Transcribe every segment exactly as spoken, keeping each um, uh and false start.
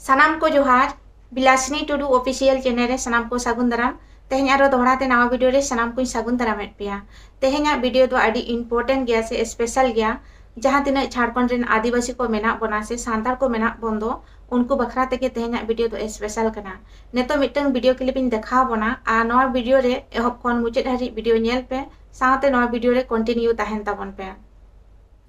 ᱥᱟᱱᱟᱢ ᱠᱚ ᱡᱚᱦᱟᱨ, ᱵᱤᱞᱟᱥᱤᱱᱤ ᱴᱩᱰᱩ official channel ᱨᱮ ᱥᱟᱱᱟᱢ ᱠᱚ ᱥᱟᱹᱜᱩᱱ ᱫᱟᱨᱟᱢ᱾ ᱛᱮᱦᱮᱧ ᱟᱨᱚ ᱫᱚᱦᱲᱟ ᱛᱮ ᱱᱟᱣᱟ video ᱨᱮ ᱥᱟᱱᱟᱢ ᱠᱚᱧ ᱥᱟᱹᱜᱩᱱ ᱫᱟᱨᱟᱢᱮᱫ ᱯᱮᱭᱟ᱾ ᱛᱮᱦᱮᱧᱟᱜ video ᱫᱚ ᱟᱹᱰᱤ important ᱜᱮᱭᱟ ᱥᱮ special ᱜᱮᱭᱟ᱾ ᱡᱟᱦᱟᱸ ᱛᱤᱱᱟᱹᱜ ᱡᱷᱟᱲᱠᱷᱚᱸᱰ ᱨᱮᱱ ᱟᱹᱫᱤᱵᱟᱹᱥᱤ ᱠᱚ ᱢᱮᱱᱟᱜ ᱵᱚᱱᱟ ᱥᱮ ᱥᱟᱱᱛᱟᱲ ᱠᱚ ᱢᱮᱱᱟᱜ ᱵᱚᱱ ᱫᱚ, ᱩᱱᱠᱩ ᱵᱟᱠᱷᱨᱟ ᱛᱮᱜᱮ ᱛᱮᱦᱮᱧᱟᱜ video ᱫᱚ special ᱠᱟᱱᱟ᱾ ᱱᱤᱛᱚᱜ ᱢᱤᱫᱴᱟᱝ video clip ᱤᱧ ᱫᱮᱠᱷᱟᱣ ᱵᱚᱱᱟ, ᱟᱨ ᱱᱚᱣᱟ video ᱨᱮ ᱮᱦᱚᱵ ᱠᱷᱚᱱ ᱢᱩᱪᱟᱹᱫ ᱦᱟᱹᱨᱤᱡ video ᱧᱮᱞ ᱯᱮ, ᱥᱟᱶᱛᱮ ᱱᱚᱣᱟ video ᱨᱮ continue ᱛᱟᱦᱮᱱ ᱛᱟᱵᱚᱱ ᱯᱮ᱾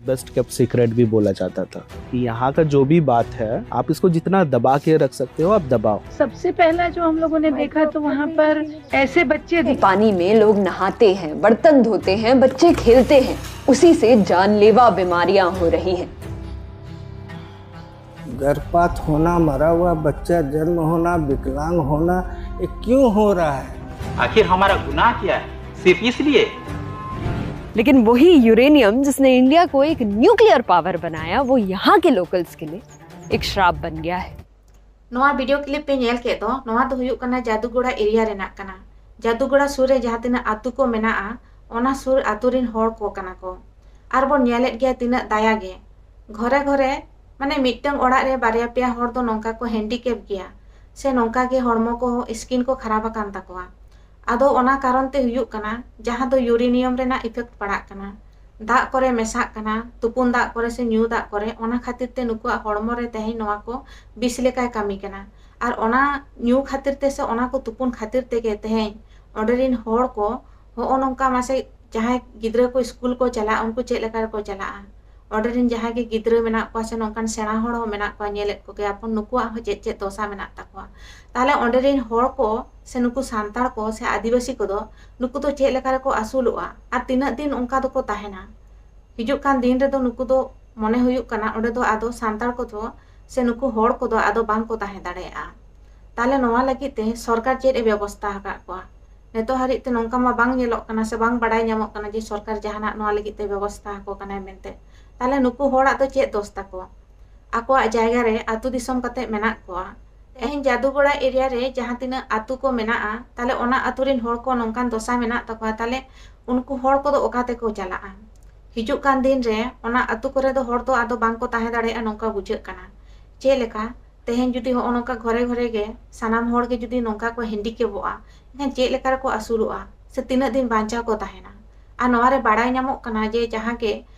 बेस्ट केप्ट सीक्रेट भी बोला जाता था। यहाँ का जो भी बात है, आप इसको जितना दबा के रख सकते हो, आप दबाओ। सबसे पहला जो हम लोगों ने देखा तो वहाँ पर ऐसे बच्चे दिखे। पानी में लोग नहाते हैं, बर्तन धोते हैं, बच्चे खेलते हैं, उसी से जानलेवा बीमारियां हो रही हैं। गर्भपात होना, मरा हुआ बच्चा जन्म होना, विकलांग होना, ये क्यों हो रहा है? आखिर हमारा गुनाह क्या है? सिर्फ इसलिए लेकिन वही यूरेनियम जिसने इंडिया को एक न्यूक्लियर पावर बनाया, वो यहाँ के लोकल्स के लिए एक श्राप बन गया है। ᱱᱚᱣᱟ video clip ᱯᱮ ᱧᱮᱞ ᱠᱮᱫ ᱫᱚ, ᱱᱚᱣᱟ ᱫᱚ ᱦᱩᱭᱩᱜ ᱠᱟᱱᱟ ᱡᱟᱫᱩᱜᱚᱲᱟ area ᱨᱮᱱᱟᱜ ᱠᱟᱱᱟ᱾ ᱡᱟᱫᱩᱜᱚᱲᱟ ᱥᱩᱨ ᱨᱮ ᱡᱟᱦᱟᱸ ᱛᱤᱱᱟᱹᱜ ᱟᱹᱛᱩ ᱠᱚ ᱢᱮᱱᱟᱜᱼᱟ, ᱚᱱᱟ ᱥᱩᱨ ᱟᱹᱛᱩ ᱨᱮᱱ ᱦᱚᱲ ᱠᱚ ᱠᱟᱱᱟ ᱠᱚ᱾ ᱟᱨ ᱵᱚᱱ ᱧᱮᱞᱮᱫ ᱜᱮᱭᱟ ᱛᱤᱱᱟᱹᱜ ᱫᱟᱭᱟ ᱜᱮ, ᱜᱷᱚᱨᱮ ᱜᱷᱚᱨᱮ, ᱢᱟᱱᱮ ᱢᱤᱫᱴᱟᱝ ᱚᱲᱟᱜ ᱨᱮ ᱵᱟᱨᱭᱟ ᱯᱮᱭᱟ ᱦᱚᱲ ᱫᱚ ᱱᱚᱝᱠᱟ ᱠᱚ handicap ᱜᱮᱭᱟ, ᱥᱮ ᱱᱚᱝᱠᱟ ᱜᱮ ᱦᱚᱲᱢᱚ ᱠᱚ skin ᱠᱚ ᱠᱷᱟᱨᱟᱯ ᱟᱠᱟᱱ ᱛᱟᱠᱚᱣᱟ᱾ ᱟᱫᱚ ᱚᱱᱟ ᱠᱟᱨᱚᱱ ᱛᱮ ᱦᱩᱭᱩᱜ ᱠᱟᱱᱟ, ᱡᱟᱦᱟᱸ ᱫᱚ ᱭᱩᱨᱮᱱᱤᱭᱟᱢ ᱨᱮᱱᱟᱜ effect ᱯᱟᱲᱟᱜ ᱠᱟᱱᱟ, ᱫᱟᱜ ᱠᱚᱨᱮ ᱢᱮᱥᱟᱜ ᱠᱟᱱᱟ, ᱛᱩᱯᱩᱱ ᱫᱟᱜ ᱠᱚᱨᱮ ᱥᱮ ᱧᱩ ᱫᱟᱜ ᱠᱚᱨᱮ, ᱚᱱᱟ ᱠᱷᱟᱹᱛᱤᱨ ᱛᱮ ᱱᱩᱠᱩᱣᱟᱜ ᱦᱚᱲᱢᱚ ᱨᱮ ᱛᱮᱦᱮᱧ ᱱᱚᱣᱟ ᱠᱚ ᱵᱤᱥ ᱞᱮᱠᱟᱭ ᱠᱟᱹᱢᱤ ᱠᱟᱱᱟ᱾ ᱟᱨ ᱚᱱᱟ ᱧᱩ ᱠᱷᱟᱹᱛᱤᱨ ᱛᱮ ᱥᱮ ᱚᱱᱟ ᱠᱚ ᱛᱩᱯᱩᱱ ᱠᱷᱟᱹᱛᱤᱨ ᱛᱮᱜᱮ ᱛᱮᱦᱮᱧ ᱚᱸᱰᱮ ᱨᱤᱱ ᱦᱚᱲ ᱠᱚ ᱦᱚᱸᱜᱼᱚ ᱱᱚᱝᱠᱟ, ᱢᱟᱥᱮ, ᱡᱟᱦᱟᱸᱭ ᱜᱤᱫᱽᱨᱟᱹ ᱠᱚ ᱥᱠᱩᱞ ᱠᱚ ᱪᱟᱞᱟᱜᱼᱟ, ᱩᱱᱠᱩ ᱪᱮᱫ ᱞᱮᱠᱟ ᱨᱮᱠᱚ ᱪᱟᱞᱟᱜᱼᱟ? ᱚᱸᱰᱮ ᱨᱤᱱ ᱡᱟᱦᱟᱸᱭ ᱜᱮ ᱜᱤᱫᱽᱨᱟᱹ ᱢᱮᱱᱟᱜ ᱠᱚᱣᱟ ᱥᱮ ᱱᱚᱝᱠᱟᱱ ᱥᱮᱬᱟ ᱦᱚᱲ ᱦᱚᱸ ᱢᱮᱱᱟᱜ ᱠᱚᱣᱟ, ᱧᱮᱞᱮᱫ ᱠᱚᱜᱮᱭᱟ ᱵᱚᱱ, ᱱᱩᱠᱩᱣᱟᱜ ᱦᱚᱸ ᱪᱮᱫ ᱪᱮᱫ ᱫᱚᱥᱟ ᱢᱮᱱᱟᱜ ᱛᱟᱠᱚᱣᱟ᱾ ᱛᱟᱦᱞᱮ ᱚᱸᱰᱮ ᱨᱤᱱ ᱦᱚᱲ ᱠᱚ ᱥᱮ ᱱᱩᱠᱩ ᱥᱟᱱᱛᱟᱲ ᱠᱚ ᱥᱮ ᱟᱹᱫᱤᱵᱟᱹᱥᱤ ᱠᱚᱫᱚ, ᱱᱩᱠᱩ ᱫᱚ ᱪᱮᱫ ᱞᱮᱠᱟ ᱨᱮᱠᱚ ᱟᱹᱥᱩᱞᱚᱜᱼᱟ ᱟᱨ ᱛᱤᱱᱟᱹᱜ ᱫᱤᱱ ᱚᱱᱠᱟ ᱫᱚᱠᱚ ᱛᱟᱦᱮᱱᱟ? ᱦᱤᱡᱩᱜ ᱠᱟᱱ ᱫᱤᱱ ᱨᱮᱫᱚ ᱱᱩᱠᱩ ᱫᱚ, ᱢᱚᱱᱮ ᱦᱩᱭᱩᱜ ᱠᱟᱱᱟ, ᱚᱸᱰᱮ ᱫᱚ ᱟᱫᱚ ᱥᱟᱱᱛᱟᱲ ᱠᱚᱫᱚ ᱥᱮ ᱱᱩᱠᱩ ᱦᱚᱲ ᱠᱚᱫᱚ ᱟᱫᱚ ᱵᱟᱝ ᱠᱚ ᱛᱟᱦᱮᱸ ᱫᱟᱲᱮᱭᱟᱜᱼᱟ᱾ ᱛᱟᱦᱞᱮ ᱱᱚᱣᱟ ᱞᱟᱹᱜᱤᱫ ᱛᱮ ᱥᱚᱨᱠᱟᱨ ᱪᱮᱫ ᱮ ᱵᱮᱵᱚᱥᱛᱷᱟ ᱟᱠᱟᱫ ᱠᱚᱣᱟ? ᱱᱤᱛᱚᱜ ᱦᱟᱹᱨᱤᱡ ᱛᱮ ᱱᱚᱝᱠᱟ ᱢᱟ ᱵᱟᱝ ᱧᱮᱞᱚᱜ ᱠᱟᱱᱟ ᱥᱮ ᱵᱟᱝ ᱵᱟᱰᱟᱭ ᱧᱟᱢᱚᱜ ᱠᱟᱱᱟ ᱡᱮ ᱥᱚᱨᱠᱟᱨ ᱡᱟᱦᱟᱱᱟᱜ ᱱᱚᱣᱟ ᱞᱟᱹᱜᱤᱫ ᱛᱮ ᱵᱮᱵᱚᱥᱛᱷᱟ ᱟᱠᱚ ᱠᱟᱱᱟᱭ ᱢᱮᱱᱛᱮ᱾ ᱛᱟᱦᱞᱮ ᱱᱩᱠᱩ ᱦᱚᱲᱟᱜ ᱫᱚ ᱪᱮᱫ ᱫᱚᱥ ᱛᱟᱠᱚ? ᱟᱠᱚᱣᱟᱜ ᱡᱟᱭᱜᱟ ᱨᱮ ᱟᱹᱛᱩ ᱫᱤᱥᱚᱢ ᱠᱟᱛᱮ ᱢᱮᱱᱟᱜ ᱠᱚᱣᱟ᱾ ᱛᱮᱦᱮᱧ ᱡᱟᱫᱩᱜᱚᱲᱟ area ᱨᱮ ᱡᱟᱦᱟᱸ ᱛᱤᱱᱟᱹᱜ ᱟᱹᱛᱩ ᱠᱚ ᱢᱮᱱᱟᱜᱼᱟ, ᱛᱟᱦᱞᱮ ᱚᱱᱟ ᱟᱹᱛᱩ ᱨᱤᱱ ᱦᱚᱲ ᱠᱚ ᱱᱚᱝᱠᱟᱱ ᱫᱚᱥᱟ ᱢᱮᱱᱟᱜ ᱛᱟᱠᱚᱣᱟ, ᱛᱟᱦᱞᱮ ᱩᱱᱠᱩ ᱦᱚᱲ ᱠᱚᱫᱚ ᱚᱠᱟ ᱛᱮᱠᱚ ᱪᱟᱞᱟᱜᱼᱟ? ᱦᱤᱡᱩᱜ ᱠᱟᱱ ᱫᱤᱱ ᱨᱮ ᱚᱱᱟ ᱟᱹᱛᱩ ᱠᱚᱨᱮ ᱫᱚ ᱦᱚᱲ ᱫᱚ ᱟᱫᱚ ᱵᱟᱝ ᱠᱚ ᱛᱟᱦᱮᱸ ᱫᱟᱲᱮᱭᱟᱜᱼᱟ, ᱱᱚᱝᱠᱟ ᱵᱩᱡᱷᱟᱹᱜ ᱠᱟᱱᱟ᱾ ᱪᱮᱫ ᱞᱮᱠᱟ? ᱛᱮᱦᱮᱧ ᱡᱩᱫᱤ ᱦᱚᱸᱜᱼᱚ ᱱᱚᱝᱠᱟ ᱜᱷᱚᱨᱮ ᱜᱷᱚᱨᱮ ᱜᱮ ᱥᱟᱱᱟᱢ ᱦᱚᱲ ᱜᱮ ᱡᱩᱫᱤ ᱱᱚᱝᱠᱟ ᱠᱚ ᱦᱮᱱᱰᱤᱠᱮᱯᱚᱜᱼᱟ, ᱮᱱᱠᱷᱟᱱ ᱪᱮᱫ ᱞᱮᱠᱟ ᱨᱮᱠᱚ ᱟᱹᱥᱩᱞᱚᱜᱼᱟ ᱥᱮ ᱛᱤᱱᱟᱹᱜ ᱫᱤᱱ ᱵᱟᱧᱪᱟᱣ ᱠᱚ ᱛᱟᱦᱮᱱᱟ? ᱟᱨ ᱱᱚᱣᱟ ᱨᱮ ᱵᱟᱲᱟᱭ ᱧᱟᱢᱚᱜ ᱠᱟᱱᱟ ᱡᱮ ᱡᱟᱦᱟᱸ ᱜᱮ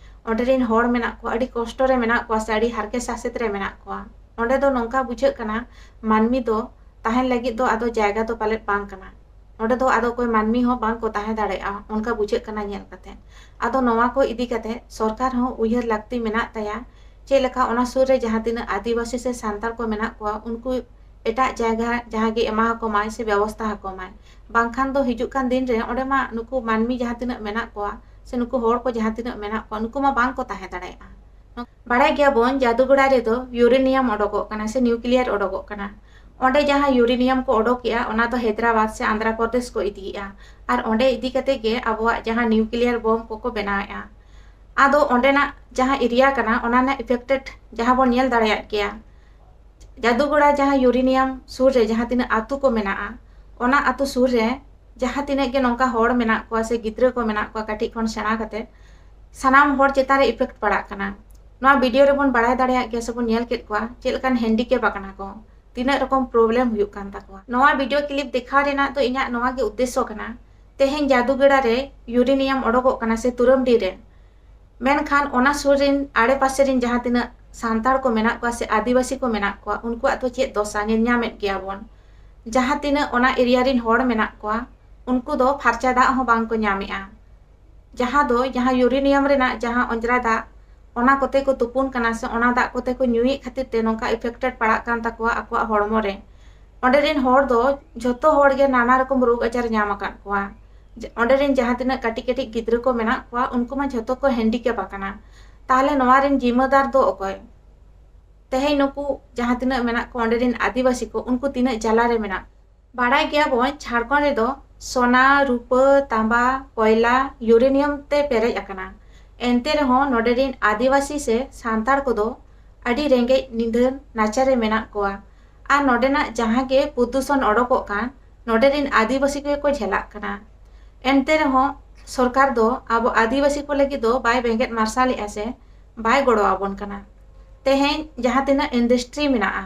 ᱚᱸᱰᱮ ᱨᱮᱱ ᱦᱚᱲ ᱢᱮᱱᱟᱜ ᱠᱚᱣᱟ, ᱟᱹᱰᱤ ᱠᱚᱥᱴᱚ ᱨᱮ ᱢᱮᱱᱟᱜ ᱠᱚᱣᱟ ᱥᱮ ᱟᱹᱰᱤ ᱦᱟᱨᱠᱮᱛ ᱥᱟᱥᱮᱛ ᱨᱮ ᱢᱮᱱᱟᱜ ᱠᱚᱣᱟ, ᱚᱸᱰᱮ ᱫᱚ ᱱᱚᱝᱠᱟ ᱵᱩᱡᱷᱟᱹᱜ ᱠᱟᱱᱟ ᱢᱟᱹᱱᱢᱤ ᱫᱚ ᱛᱟᱦᱮᱱ ᱞᱟᱹᱜᱤᱫ ᱫᱚ ᱟᱫᱚ ᱡᱟᱭᱜᱟ ᱫᱚ ᱯᱟᱞᱮᱫ ᱵᱟᱝ ᱠᱟᱱᱟ᱾ ᱚᱸᱰᱮ ᱫᱚ ᱟᱫᱚ ᱚᱠᱚᱭ ᱢᱟᱹᱱᱢᱤ ᱦᱚᱸ ᱵᱟᱝ ᱠᱚ ᱛᱟᱦᱮᱸ ᱫᱟᱲᱮᱭᱟᱜᱼᱟ, ᱚᱱᱠᱟ ᱵᱩᱡᱷᱟᱹᱜ ᱠᱟᱱᱟ ᱧᱮᱞ ᱠᱟᱛᱮ᱾ ᱟᱫᱚ ᱱᱚᱣᱟ ᱠᱚ ᱤᱫᱤ ᱠᱟᱛᱮ ᱥᱚᱨᱠᱟᱨ ᱦᱚᱸ ᱩᱭᱦᱟᱹᱨ ᱞᱟᱹᱠᱛᱤ ᱢᱮᱱᱟᱜ ᱛᱟᱭᱟ, ᱪᱮᱫ ᱞᱮᱠᱟ ᱚᱱᱟ ᱥᱩᱨ ᱨᱮ ᱡᱟᱦᱟᱸ ᱛᱤᱱᱟᱹᱜ ᱟᱹᱫᱤᱵᱟᱹᱥᱤ ᱥᱮ ᱥᱟᱱᱛᱟᱲ ᱠᱚ ᱢᱮᱱᱟᱜ ᱠᱚᱣᱟ, ᱩᱱᱠᱩ ᱮᱴᱟᱜ ᱡᱟᱭᱜᱟ ᱡᱟᱦᱟᱸ ᱜᱮ ᱮᱢᱟ ᱟᱠᱚ ᱢᱟᱭ ᱥᱮ ᱵᱮᱵᱚᱥᱛᱷᱟ ᱟᱠᱚ ᱢᱟᱭ᱾ ᱵᱟᱝᱠᱷᱟᱱ ᱫᱚ ᱦᱤᱡᱩᱜ ᱠᱟᱱ ᱫᱤᱱ ᱨᱮ ᱚᱸᱰᱮ ᱢᱟ ᱱᱩᱠᱩ ᱢᱟᱹᱱᱢᱤ ᱡᱟᱦᱟᱸ ᱛᱤᱱᱟᱹᱜ ᱢᱮᱱᱟᱜ ᱠᱚᱣᱟ ᱥᱮ ᱱᱩᱠᱩ ᱦᱚᱲ ᱠᱚ ᱡᱟᱦᱟᱸ ᱛᱤᱱᱟᱹᱜ ᱢᱮᱱᱟᱜ ᱠᱚᱣᱟ, ᱱᱩᱠᱩ ᱢᱟ ᱵᱟᱝ ᱠᱚ ᱛᱟᱦᱮᱸ ᱫᱟᱲᱮᱭᱟᱜᱼᱟ᱾ ᱵᱟᱲᱟᱭ ᱜᱮᱭᱟᱵᱚᱱ ᱡᱟᱫᱩᱜᱚᱲᱟ ᱨᱮᱫᱚ ᱭᱩᱨᱮᱱᱤᱭᱟᱢ ᱚᱰᱚᱠᱚᱜ ᱠᱟᱱᱟ ᱥᱮ ᱱᱤᱭᱩᱠᱞᱤᱭᱟᱨ ᱚᱰᱚᱠᱚᱜ ᱠᱟᱱᱟ᱾ ᱚᱸᱰᱮ ᱡᱟᱦᱟᱸ ᱭᱩᱨᱮᱱᱤᱭᱟᱢ ᱠᱚ ᱚᱰᱚᱠᱮᱜᱼᱟ, ᱚᱱᱟ ᱫᱚ ᱦᱟᱭᱫᱨᱟᱵᱟᱫ ᱥᱮ ᱟᱱᱫᱷᱨᱟ ᱯᱨᱚᱫᱮᱥ ᱠᱚ ᱤᱫᱤᱭᱮᱜᱼᱟ᱾ ᱟᱨ ᱚᱸᱰᱮ ᱤᱫᱤ ᱠᱟᱛᱮ ᱜᱮ ᱟᱵᱚᱣᱟᱜ ᱡᱟᱦᱟᱸ ᱱᱤᱭᱩᱠᱞᱤᱭᱟᱨ ᱵᱚᱢ ᱠᱚᱠᱚ ᱵᱮᱱᱟᱣᱮᱜᱼᱟ᱾ ᱟᱫᱚ ᱚᱸᱰᱮᱱᱟᱜ ᱡᱟᱦᱟᱸ ᱮᱨᱤᱭᱟ ᱠᱟᱱᱟ, ᱚᱱᱟ ᱨᱮᱱᱟᱜ ᱤᱯᱷᱮᱠᱴᱮᱰ ᱡᱟᱦᱟᱸ ᱵᱚᱱ ᱧᱮᱞ ᱫᱟᱲᱮᱭᱟᱜ ᱜᱮᱭᱟ, ᱡᱟᱫᱩᱜᱚᱲᱟ ᱡᱟᱦᱟᱸ ᱭᱩᱨᱮᱱᱤᱭᱟᱢ ᱥᱩᱨ ᱨᱮ ᱡᱟᱦᱟᱸ ᱛᱤᱱᱟᱹᱜ ᱟᱹᱛᱩ ᱠᱚ ᱢᱮᱱᱟᱜᱼᱟ, ᱚᱱᱟ ᱟᱹᱛᱩ ᱥᱩᱨ ᱨᱮ ᱡᱟᱦᱟᱸ ᱛᱤᱱᱟᱹᱜ ᱜᱮ ᱱᱚᱝᱠᱟ ᱦᱚᱲ ᱢᱮᱱᱟᱜ ᱠᱚᱣᱟ ᱥᱮ ᱜᱤᱫᱽᱨᱟᱹ ᱠᱚ ᱢᱮᱱᱟᱜ ᱠᱚᱣᱟ ᱠᱟᱹᱴᱤᱡ ᱠᱷᱚᱱ ᱥᱮᱬᱟ ᱠᱟᱛᱮ, ᱥᱟᱱᱟᱢ ᱦᱚᱲ ᱪᱮᱛᱟᱱ ᱨᱮ ᱤᱯᱷᱮᱠᱴ ᱯᱟᱲᱟᱜ ᱠᱟᱱᱟ᱾ ᱱᱚᱣᱟ ᱵᱷᱤᱰᱤᱭᱳ ᱨᱮᱵᱚᱱ ᱵᱟᱲᱟᱭ ᱫᱟᱲᱮᱭᱟᱜ ᱜᱮᱭᱟ ᱥᱮᱵᱚᱱ ᱧᱮᱞ ᱠᱮᱫ ᱠᱚᱣᱟ ᱪᱮᱫ ᱞᱮᱠᱟᱱ ᱦᱮᱱᱰᱤᱠᱮᱯ ᱟᱠᱟᱱᱟ ᱠᱚ, ᱛᱤᱱᱟᱹᱜ ᱨᱚᱠᱚᱢ ᱯᱨᱚᱵᱞᱮᱢ ᱦᱩᱭᱩᱜ ᱠᱟᱱ ᱛᱟᱠᱚᱣᱟ᱾ ᱱᱚᱣᱟ ᱵᱷᱤᱰᱤᱭᱳ ᱠᱞᱤᱯ ᱫᱮᱠᱷᱟᱣ ᱨᱮᱱᱟᱜ ᱫᱚ ᱤᱧᱟᱹᱜ ᱱᱚᱣᱟ ᱜᱮ ᱩᱫᱽᱫᱮᱥᱥᱚ ᱠᱟᱱᱟ, ᱛᱮᱦᱮᱧ ᱡᱟᱫᱩᱜᱚᱲᱟ ᱨᱮ ᱭᱩᱨᱮᱱᱤᱭᱟᱢ ᱚᱰᱚᱠᱚᱜ ᱠᱟᱱᱟ ᱥᱮ ᱛᱩᱨᱟᱢᱰᱤ ᱨᱮ, ᱢᱮᱱᱠᱷᱟᱱ ᱚᱱᱟ ᱥᱩᱨ ᱨᱮᱱ ᱟᱲᱮᱯᱟᱥᱮ ᱨᱮᱱ ᱡᱟᱦᱟᱸ ᱛᱤᱱᱟᱹᱜ ᱥᱟᱱᱛᱟᱲ ᱠᱚ ᱢᱮᱱᱟᱜ ᱠᱚᱣᱟ ᱥᱮ ᱟᱹᱫᱤᱵᱟᱹᱥᱤ ᱠᱚ ᱢᱮᱱᱟᱜ ᱠᱚᱣᱟ, ᱩᱱᱠᱩᱣᱟᱜ ᱫᱚ ᱪᱮᱫ ᱫᱚᱥᱟ ᱧᱮᱞ ᱧᱟᱢᱮᱫ ᱜᱮᱭᱟ ᱵᱚᱱ᱾ ᱡᱟᱦᱟᱸ ᱛᱤᱱᱟᱹᱜ ᱚᱱᱟ ᱮᱨᱤᱭᱟ ᱨᱮᱱ ᱦᱚᱲ ᱢᱮᱱᱟᱜ ᱠᱚᱣᱟ, ᱩᱱᱠᱩ ᱫᱚ ᱯᱷᱟᱨᱪᱟ ᱫᱟᱜ ᱦᱚᱸ ᱵᱟᱝ ᱠᱚ ᱧᱟᱢᱮᱜᱼᱟ᱾ ᱡᱟᱦᱟᱸ ᱫᱚ, ᱡᱟᱦᱟᱸ ᱭᱩᱨᱮᱱᱤᱭᱟᱢ ᱨᱮᱱᱟᱜ ᱡᱟᱦᱟᱸ ᱚᱸᱡᱽᱨᱟ ᱫᱟᱜ, ᱚᱱᱟ ᱠᱚᱛᱮ ᱠᱚ ᱛᱩᱯᱩᱱ ᱠᱟᱱᱟ ᱥᱮ ᱚᱱᱟ ᱫᱟᱜ ᱠᱚᱛᱮ ᱠᱚ ᱧᱩᱭᱮᱫ ᱠᱷᱟᱹᱛᱤᱨ ᱛᱮ ᱱᱚᱝᱠᱟ ᱤᱯᱷᱮᱠᱴᱮᱰ ᱯᱟᱲᱟᱜ ᱠᱟᱱ ᱛᱟᱠᱚᱣᱟ ᱟᱠᱚᱣᱟᱜ ᱦᱚᱲᱢᱚ ᱨᱮ᱾ ᱚᱸᱰᱮ ᱨᱮᱱ ᱦᱚᱲ ᱫᱚ ᱡᱷᱚᱛᱚ ᱦᱚᱲ ᱜᱮ ᱱᱟᱱᱟ ᱨᱚᱠᱚᱢ ᱨᱳᱜᱽ ᱟᱡᱟᱨ ᱧᱟᱢ ᱟᱠᱟᱫ ᱠᱚᱣᱟ᱾ ᱡᱮ ᱚᱸᱰᱮ ᱨᱮᱱ ᱡᱟᱦᱟᱸ ᱛᱤᱱᱟᱹᱜ ᱠᱟᱹᱴᱤᱡ ᱠᱟᱹᱴᱤᱡ ᱜᱤᱫᱽᱨᱟᱹ ᱠᱚ ᱢᱮᱱᱟᱜ ᱠᱚᱣᱟ, ᱩᱱᱠᱩ ᱢᱟ ᱡᱷᱚᱛᱚ ᱠᱚ ᱦᱮᱱᱰᱤᱠᱮᱯ ᱟᱠᱟᱱᱟ᱾ ᱛᱟᱦᱚᱞᱮ ᱱᱚᱣᱟ ᱨᱮᱱ ᱡᱤᱢᱟᱹᱫᱟᱨ ᱫᱚ ᱚᱠᱚᱭ? ᱛᱮᱦᱮᱧ ᱱᱩᱠᱩ ᱡᱟᱦᱟᱸ ᱛᱤᱱᱟᱹᱜ ᱢᱮᱱᱟᱜ ᱠᱚᱣᱟ ᱚᱸᱰᱮ ᱨᱮᱱ ᱟᱹᱫᱤᱵᱟᱹᱥᱤ ᱠᱚ, ᱩᱱᱠᱩ ᱛᱤᱱᱟᱹᱜ ᱡᱟᱞᱟ ᱨᱮ ᱢᱮᱱᱟᱜ? ᱵᱟᱲᱟᱭ ᱜᱮᱭᱟᱵᱚᱱ ᱡᱷᱟᱲᱠᱷᱚᱸᱰ ᱨᱮᱫᱚ ᱥᱚᱱᱟ, ᱨᱩᱯᱟᱹ, ᱛᱟᱸᱵᱟ, ᱠᱚᱭᱞᱟ, ᱭᱩᱨᱮᱱᱤᱭᱟᱢ ᱛᱮ ᱯᱮᱨᱮᱡ ᱟᱠᱟᱱᱟ᱾ ᱮᱱᱛᱮ ᱨᱮᱦᱚᱸ ᱱᱚᱰᱮ ᱨᱮᱱ ᱟᱹᱫᱤᱵᱟᱹᱥᱤ ᱥᱮ ᱥᱟᱱᱛᱟᱲ ᱠᱚᱫᱚ ᱟᱹᱰᱤ ᱨᱮᱸᱜᱮᱡ ᱱᱤᱫᱷᱟᱹᱱ ᱱᱟᱪᱟᱨ ᱨᱮ ᱢᱮᱱᱟᱜ ᱠᱚᱣᱟ᱾ ᱟᱨ ᱱᱚᱰᱮᱱᱟᱜ ᱡᱟᱦᱟᱸ ᱜᱮ ᱯᱨᱚᱫᱩᱥᱚᱱ ᱚᱰᱚᱠᱚᱜ ᱠᱟᱱ, ᱱᱚᱰᱮ ᱨᱮᱱ ᱟᱹᱫᱤᱵᱟᱹᱥᱤ ᱠᱚᱜᱮ ᱠᱚ ᱡᱷᱮᱞᱟᱜ ᱠᱟᱱᱟ᱾ ᱮᱱᱛᱮ ᱨᱮᱦᱚᱸ ᱥᱚᱨᱠᱟᱨ ᱫᱚ ᱟᱵᱚ ᱟᱹᱫᱤᱵᱟᱹᱥᱤ ᱠᱚ ᱞᱟᱹᱜᱤᱫ ᱫᱚ ᱵᱟᱭ ᱵᱮᱸᱜᱮᱫ ᱢᱟᱨᱥᱟᱞᱮᱜᱼᱟ ᱥᱮ ᱵᱟᱭ ᱜᱚᱲᱚ ᱟᱵᱚᱱ ᱠᱟᱱᱟ᱾ ᱛᱮᱦᱮᱧ ᱡᱟᱦᱟᱸ ᱛᱤᱱᱟᱹᱜ ᱤᱱᱰᱟᱥᱴᱨᱤ ᱢᱮᱱᱟᱜᱼᱟ,